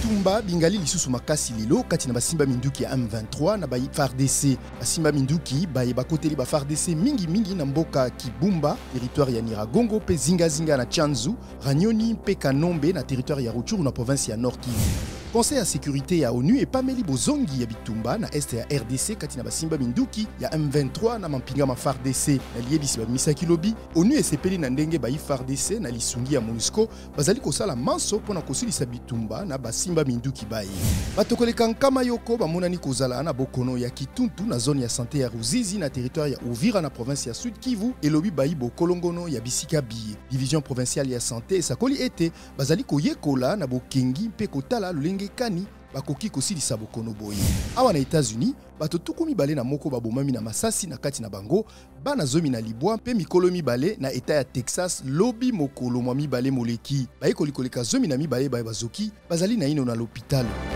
Bitumba bingali lisusu makasi lelo kati na basimba minduki ya M23 na bayi FARDC. Basimba minduki baye bakoteli ba FARDC mingi mingi na mboka Kibumba, territoire ya Nyiragongo mpe zingazinga na Tshanzu, Ranioni mpe Kanombe na territoire ya Rutshuru na province ya Nord Kivu. Conseil ya sécurité ya ONU epameli bozongi ya bitumba na est ya RDC kati na basimba minduki ya M23 na mampinga ma FARDC. Na liyebisi babimisaki lobi, ONU esepeli na ndenge bayi FARDC na lisungi ya MONUSCO bazali kosala manso mpo na kosilisa bitumba na basimba minduki baye. Bato koleka nkama yoko bamonani kozala na bokono ya kituntu na zone ya sante ya Ruzizi na territoire ya Uvira na province ya Sud Kivu, elobi bayi bokolongono ya bisika biye. Division provinciale ya sante esakoli ete bazali koyekola na bokengi mpe kotala lolenge kani bakoki kosilisa bokono boye. Awa na Etats-Unis, bato 21 babomami na masasi, na kati na bango bana 19 mpe mikolo 2 na eta ya Texas lobi mokolo mwa mibale moleki. Bayekoli koleka 12 baye bazoki bazali naino na lopitalo.